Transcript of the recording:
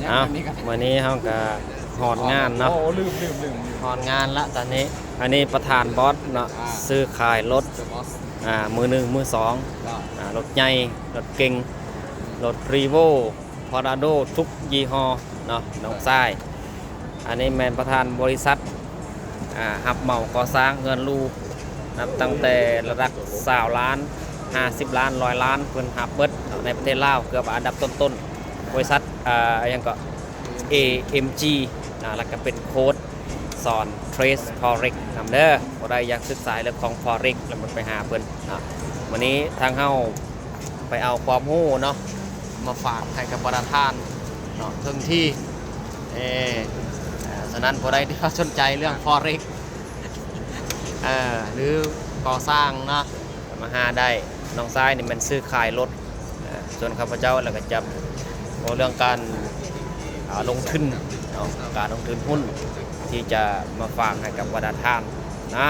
ເອົາ ມື້ນີ້ເຮົາກໍຮອດງານເນາະ ໂອ້ ລືມໆໆ ຮອດງານລະຕອນນີ້. ອັນນີ້ປະທານບອສເນາະ ອ່າ ຊື້ຂາຍລົດ ເຊີບອສ ອ່າ ມືໜຶ່ງ ມືສອງ ອ່າ ອ່າ ລົດໃຫຍ່ ລົດເກັງ ລົດຣີໂວ ພອລາໂດ ທຸກຍີ່ຫໍ້ເນາະ ນ້ອງຊາຍ. ອັນນີ້ແມ່ນປະທານບໍລິສັດ ອ່າ ຮັບເໝົາກໍ່ສ້າງເຮືອນຫຼູ ນັບຕັ້ງແຕ່ລະດັບຊາວລ້ານ ຫ້າສິບລ້ານ ຮ້ອຍລ້ານ ເພິ່ນຮັບເບິດໃນປະເທດລາວ ເກືອບວ່າອັນດັບຕົ້ນໆ. ບໍລິສັດ ອ່າ ຫຍັງເກາະ ເອເອັມຈີ ນະ ແລ້ວກໍເປັນໂຄດສອນເທຣດ Forex ນຳເດີ. ຜູ້ໃດຢາກສຶກສາເລື່ອງຂອງ Forex ແລ້ວມັນໄປຫາເພິ່ນເນາະ. ມື້ນີ້ທາງເຮົາໄປເອົາຄວາມຮູ້ເນາະ ມາຝາກໃຫ້ກັບບັນດາທ່ານເນາະ ເຖິງທີ່ ເອີ ສະນັ້ນຜູ້ໃດທີ່ວ່າສົນໃຈເລື່ອງ Forex ເອີ ຫຼືກໍ່ສ້າງເນາະ ມາຫາໄດ້. ນ້ອງຊາຍນີ້ແມ່ນຊື້ຂາຍລົດ ເອີ ສ່ວນຂ້າພະເຈົ້າແລ້ວກໍຈະເວົ້າເລື່ອງການ ອ່າ ລົງທຶນເນາະ ການລົງທຶນຫຸ້ນທີ່ຈະມາຝາກໃຫ້ກັບບັນດາທ່ານນະ.